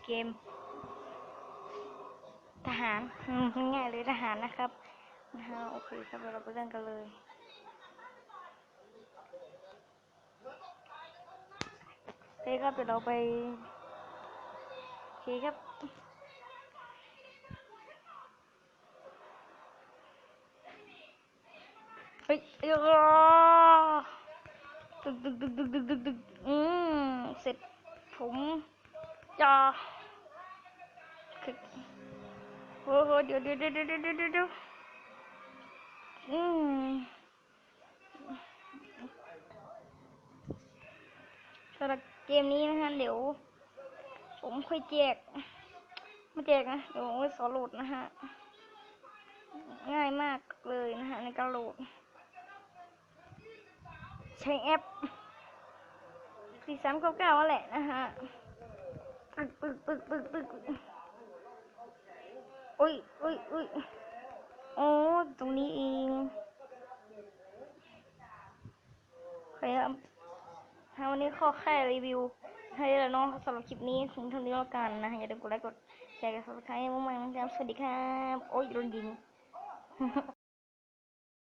ເກມທະຫານ ອືມ ງ່າຍໆເລີຍ ທະຫານນະຄັບ ນະຮະ. ໂອເຄຄັບ ດຽວເຮົາໄປເລີ່ມກັນເລີຍ. ໂອເຄຄັບ ດຽວເຮົາໄປ ໂອເຄຄັບ ເຮີ້ຍ ອາ ຕຶກໆໆໆໆ ອືມ ເສັດຜົມ ຢ່າ ໂອ້ໂຫ ດຽວໆໆໆໆ ອືມ ສຳລັບເກມນີ້ນະຮະ ດຽວ ຜົມຄ່ອຍແຈກ ມາແຈກນະ ດຽວເອົາໄວ້ສອນໂຫຼດນະຮະ ງ່າຍມາກເລີຍນະຮະ ໃນການໂຫຼດ ໃຊ້ແອັບສີ່ສາມເກົ້າເກົ້າຫັ້ນແຫຼະນະຮະ ປຶກໆໆໆ ໂອ້ຍ ໂອ້ຍ ໂອ້ຍ ໂອ້ ຕົງນີ້ເອງ. ໂອເຄ ເຮົານີ້ຂໍແຄ່ຣີວິວໃຫ້ແລ້ວເນາະ ສຳລັບຄລິບນີ້ ເຖິງເທົ່ານີ້ແລ້ວກັນນະ ຢ່າລືມກົດໄລກົດແຊ ກົດຊັບສະໄຄ ໃຫ້ໝູ່ມານຳກັນ. ສະຫວັດດີຄັບ. ໂອ້ຍ ໂດນຍິງ.